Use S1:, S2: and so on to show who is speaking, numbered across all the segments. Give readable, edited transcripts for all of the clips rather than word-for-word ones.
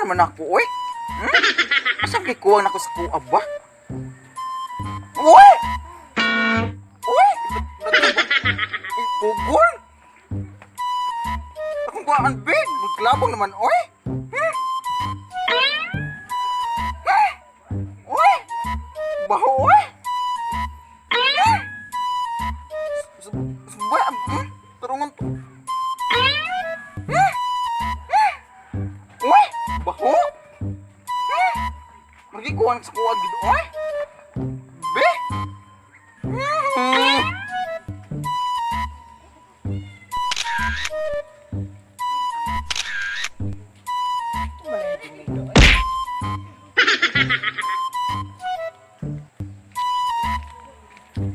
S1: Naman ako, oy. Hmm? Asa kay kuwang nako sa kuha ba? Uy! Uy! Kugol! Akong kuhaan, babe. Magklabong naman, oy! Hmm? Hmm? Uy! Baho, oy! Hmm? Ba, hmm? Tarungan to. Hmm? Hmm? Uy! Baho! Hmm? Magikuhan sa kuha gid, oy! Be! Hmm.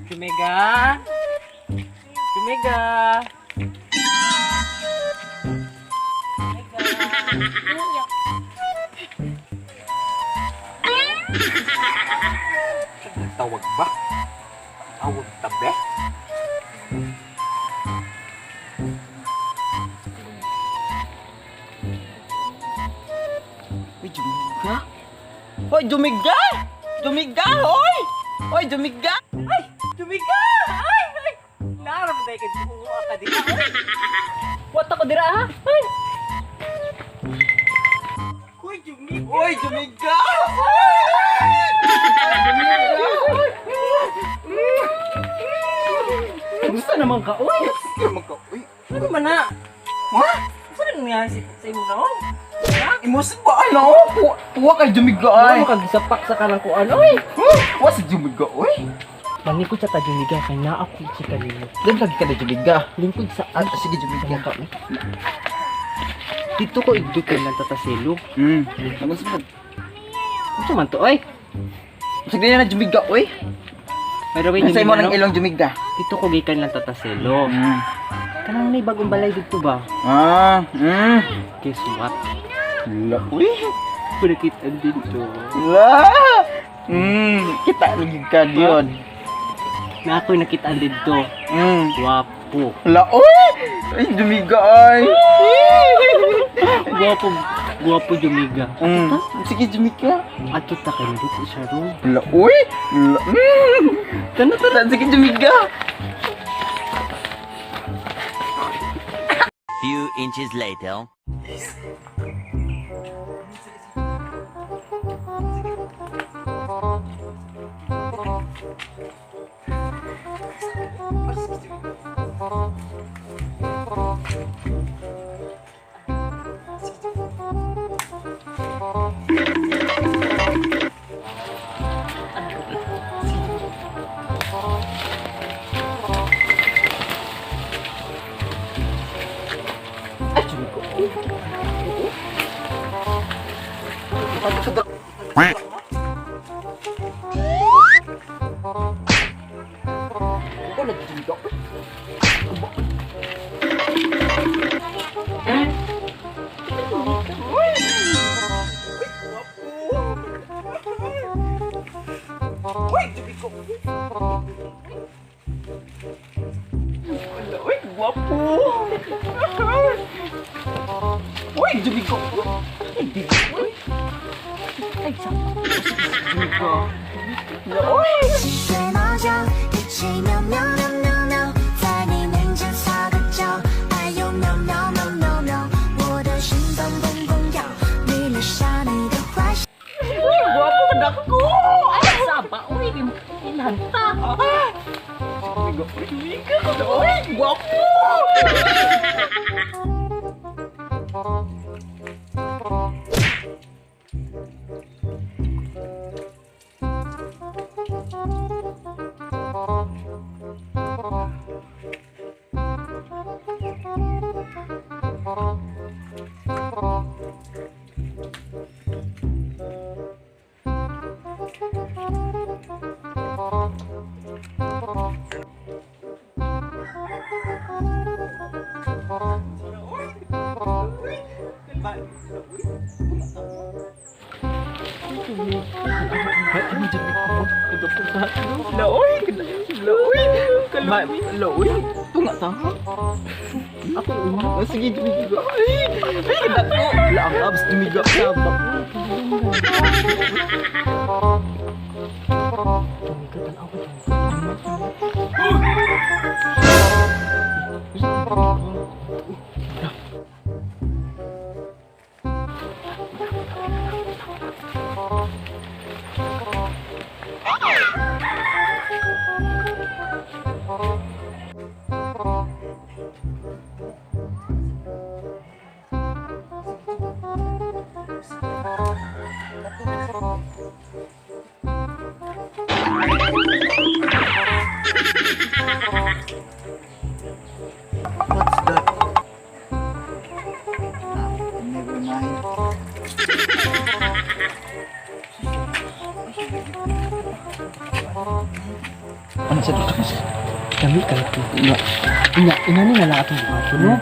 S2: Jumiga! Jumiga!
S1: Tawag ba? Tawag tabi?
S2: Uy, Jumiga! Hoy, Jumiga! Jumiga, hoy! Hoy, Jumiga! Ay, Jumiga! Ay, ay! Naram tayo kay buo ka dira, oy! What ako dira, ha? Ay! Hoy, Jumiga!
S1: Uy, Jumiga!
S2: Gusto naman ka, oy!
S1: Sige man ka, uy.
S2: Ano man na?
S1: Ha?
S2: Gusto na nangyari sa imo noon?
S1: Imosin ba ano? Kuha kay Jumiga ay.
S2: Ano kagisapak sa kanang kuan, oy?
S1: Huh? Kuha si Jumiga, uy.
S2: Maningkod sa ta Jumiga kay naa ko si kanino.
S1: Doon lagi ka na Jumiga.
S2: Lingkod sa
S1: Ah, sige Jumiga.
S2: ka, oy. Dito ko igdo kay lang tatasilo.
S1: Hmm. Nagunsa man.
S2: Unsa man to, oy?
S1: Sige na Jumiga, uy.
S2: By the way,
S1: Nasa imo
S2: Jumiga,
S1: ng
S2: no?
S1: ilong Jumiga.
S2: Dito ko gikan lang tatasilo.
S1: Hmm.
S2: Kanang may bagong balay dito ba?
S1: Ah, hmm.
S2: Guess what?
S1: La, uy.
S2: Pinakitaan dito.
S1: La. Kita lagi ka diyon.
S2: Na ako'y nakitaan dito. Gwapo.
S1: La, uy! Ay, Jumiga ay.
S2: Gwapo. Gwapo Jumiga.
S1: Sige, Jumiga.
S2: Ato ta kay dito siya ron.
S1: La, uy! La. Tana, tana. Sige, Jumiga.
S3: Few inches later.
S1: Ay, Jumiga. Ako lagi Jumiga. Uy, Jumiga. Wala, uy, gwapo. Uy, Jumiga. Uy,
S2: Ay, sa
S1: Jumiga. Uy!
S4: 一起睡猫觉，一起喵喵喵喵喵，在你面前撒个娇，哎呦喵喵喵喵喵，我的心脏砰砰跳，你留下你的坏笑。
S1: Uy, gwapo ka na ko.
S2: Ay, saba, oy, di mo ilanta.
S1: Jumiga. Jumiga. Uy, gwapo. Laoy, laoy, laoy, tunga ta.
S2: Ako una.
S1: Oh, sige, jumiga. Ay, ay, dako. Wala ang abs, jumiga. Sabak.
S2: Tumiga, tanaw ka dyan.
S1: What's that? Never mind. Ano sa dito?
S2: Kami kay to.
S1: Ina.
S2: Ina, ina ni nala atong buhaton, no?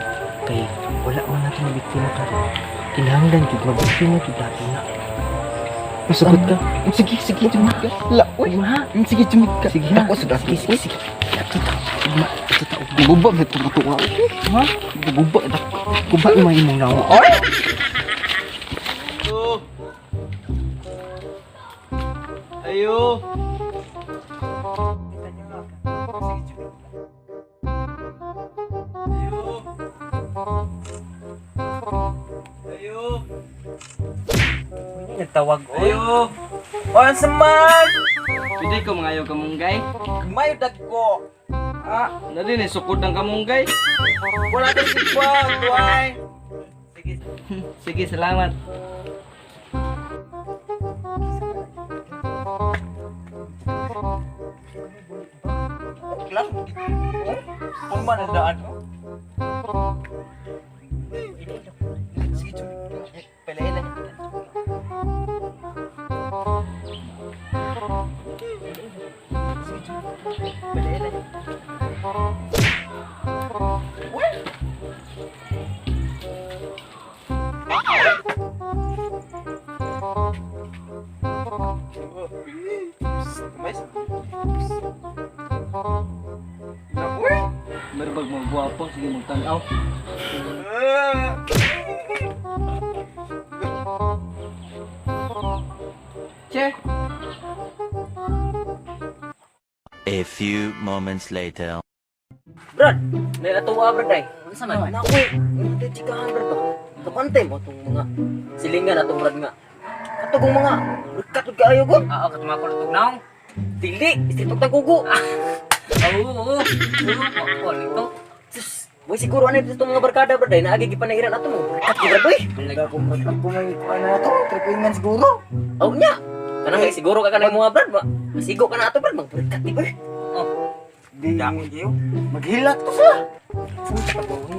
S2: Kay wala man natin mabiktima karon. Kinahanglan jud mabiktima jud natin na.
S1: Masugot ka. Sige, sige, jumiga. La, uy.
S2: Ugma ha.
S1: Sige, jumiga.
S2: Sige ha.
S1: Dako sa dako.
S2: Sige, sige, sige. Ato ta. Ugma, ato ta ugma.
S1: Guba, may tumatuwa.
S2: Ha?
S1: Guba, dako.
S2: Kuba ima imong nawa.
S1: Oy! Ayo. Ayo.
S2: Nagtawag oy.
S1: Ayo. Oy, sa man. Pwede ko mga ayaw kamunggay.
S2: Mayo dagko.
S1: Ah, na din eh, sukod ng kamunggay.
S2: Wala ta sigwa, tuay.
S1: Sige. Sige, salamat.
S2: Lang. Purma na daan. Sige, jumiga. Palaila niya. Sige, jumiga. Palaila niya.
S1: Meron bag mga guwapo, sige magtanaw. Che!
S3: A few moments later.
S5: Brad, may atuwa brad ay. Unsa man? Nakoy, hindi chikahan brad ba? Kapantay mo atong mga silingan atong brad nga. Katugong mga katug kaayo ko.
S6: Oo, katong mga naong.
S5: Dili, isitog tag kugo.
S6: Oo, oo. Oo, oo, nito.
S5: Sus, boy siguro ano dito mga barkada brad ay naagi gipanahiran ato mo. Kat brad boy.
S2: Ako may kuan na to, tripingan siguro.
S5: Aw nya. Kanang kay siguro ka kanang mga brad ba. Masigo ka na ato brad, magbarkat ni boy.
S2: Di Maghilak to sila.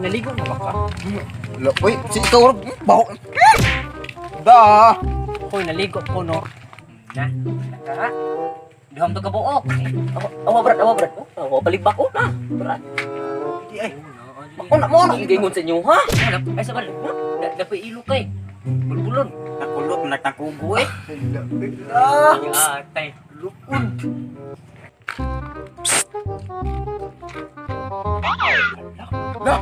S6: Naligo na ba ka?
S1: La, uy, si ikaw rob, baho. Da.
S6: Hoy, naligo ko no. Na, naka. Duham to kabuok.
S5: Awa, awa brad, awa brad. Oh, awa palibak oh na. Brad.
S2: Di ay.
S5: Ako na mo na gingon sa inyo ha.
S6: Wala, ay sa bal. Dapat ilo kay. Bulbulon.
S2: Nakulot na takugo eh.
S1: Ah,
S6: Yatay.
S1: lupon. La.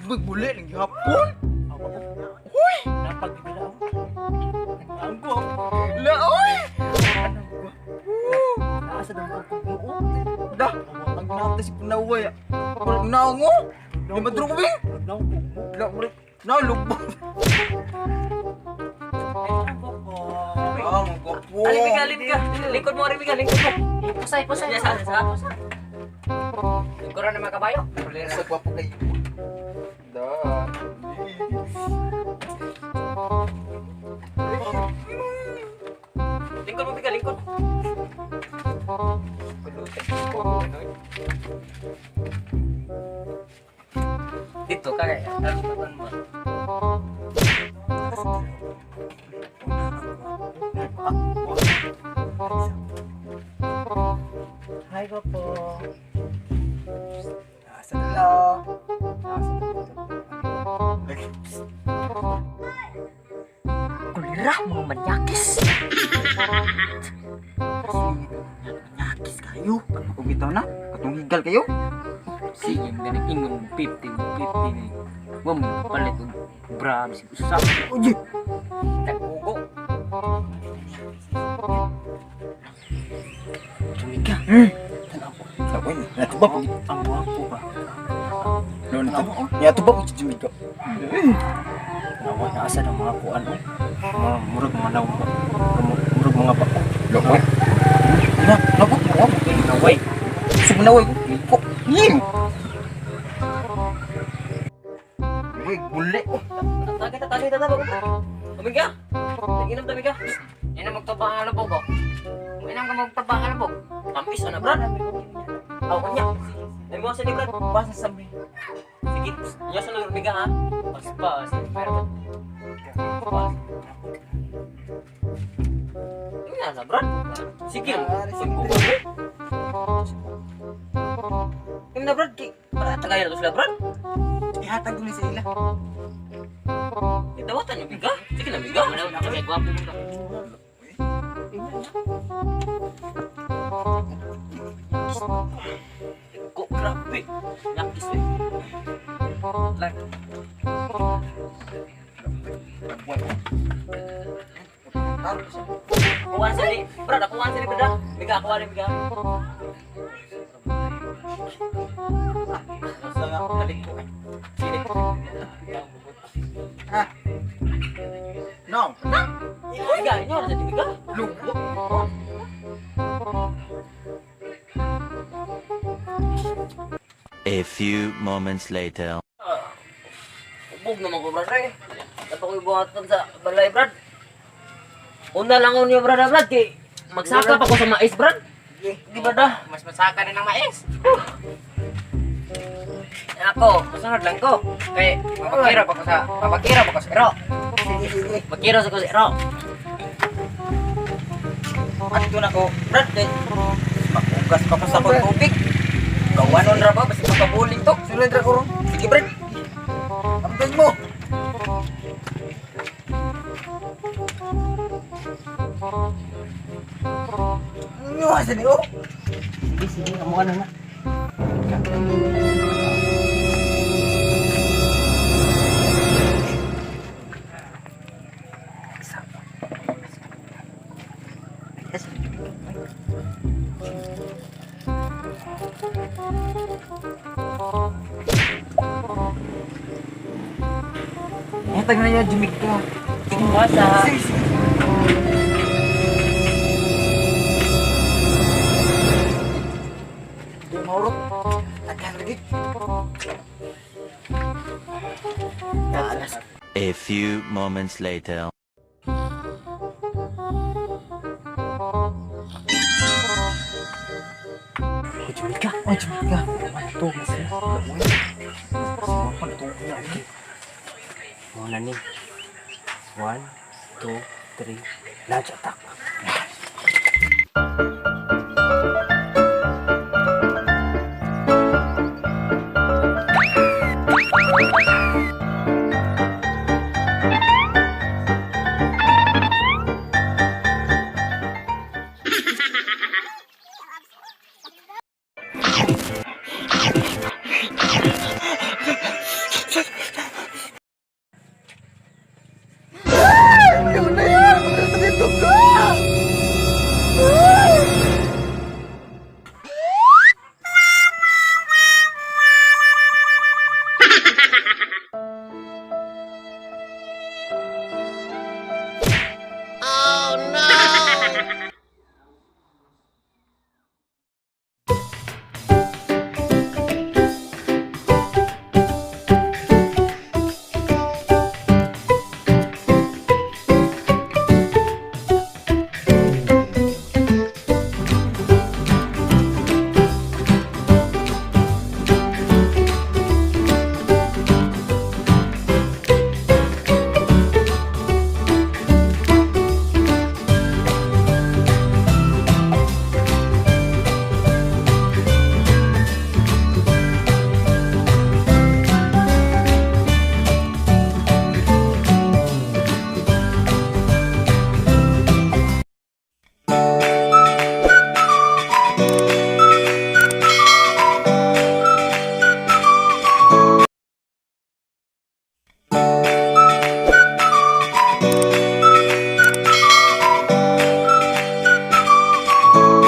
S1: Magbuli ng hapon. Uy!
S2: Napagdala ako.
S1: Ang gwapo. La, oy!
S2: Asa daw ang kugo.
S1: Da, ang nata si Punaway. Parang naong oh. Di ba drug eh?
S2: Naong kugo.
S1: La, uri. Na, lupon. Ah, ang gwapo.
S5: Ali biga, ali biga. Lingkod mo, ali biga, lingkod mo.
S6: Pusay, pusay.
S5: Sa, sa, sa.
S6: Lingkuran ng mga kabayo.
S1: Sa gwapo kayo. Da.
S5: Lingkod mo biga, lingkod.
S6: Dito ka kaya. Tapos patan mo.
S2: Hi po. Asa dala.
S5: Kulira, mga manyakis.
S1: Bitaw na, katong higal kayo.
S6: Sige, ganing ingon 50 50 ni. Wa mo palit og bra bisag usa.
S1: Uy!
S5: Tagpugo.
S6: Jumiga. Tanaw ko.
S1: Sabi, natubab.
S6: Ang gwapo ba?
S1: No, natubab. Natubab si Jumiga.
S6: Nawa na asa ng mga kuan oh. Mga murag mga naw. Murag mga bako.
S1: Loko. Na, nako, mo.
S6: Naway.
S1: Sumunaway ko. Ko. Nim. Uy, guli.
S5: Tagay, tagay, tagay. Umiga. Naginom ta miga.
S2: Ina magtabang ang lubog oh. Ina ka magtabang ang lubog.
S5: Kampis ana brad. Aw unya. Ay mo sa ni brad.
S1: Basa sa mi.
S5: Sige, nya sa lugar miga ha.
S6: Paspas. Pero
S5: Pas. Nya na brad. Sige, sige. Im na brad, ki para tagay na to sila brad.
S1: Ihatag ko ni sa ila.
S5: Itawatan niyo miga. Sige na miga.
S2: Wala na kay gwapo mo ka.
S5: Ko grabe. Yakis eh.
S1: Lang.
S5: Kuan sa ni, brad, ako kuan sa ni brad. Miga ako ani miga.
S1: Basta nga, balik ko.
S5: Sige.
S1: Ha? No.
S5: Miga, inyo na sa ni miga.
S1: Lugo.
S3: A few moments later.
S5: Ubog naman ko brad eh. Dapat ko ibuhatan sa balay brad. Una lang niyo brad ah, brad kay magsaka pa ko sa mais brad. Di ba da?
S2: Mas masaka na ng mais. Ako, masunod lang ko. Kay mapakiro pa ko sa mapakiro pa ko sa iro.
S1: Sige, sige.
S5: Makiro sa ko sa iro.
S1: Adto na ko, brad, kay makugas pa ko sa kong tubig. Gawanon ra ba basta makabuling to. Sulod ra ko ron. Sige, brad. Ambing mo. Ano asa ni oh?
S6: Sige, sige, amo na na.
S1: Ihatag na niya jumig ka.
S5: Basa.
S1: Sige, sige. Di maurot. Tagan lagi. Alas.
S3: A few moments later.
S6: Oh, Jumiga.
S1: Oh, jumig ka.
S6: Ato, sila.
S1: Siwapan to na.
S6: Mo na ni. 1, 2, 3. Launch attack.
S1: Ayaw na yan! Dito ka!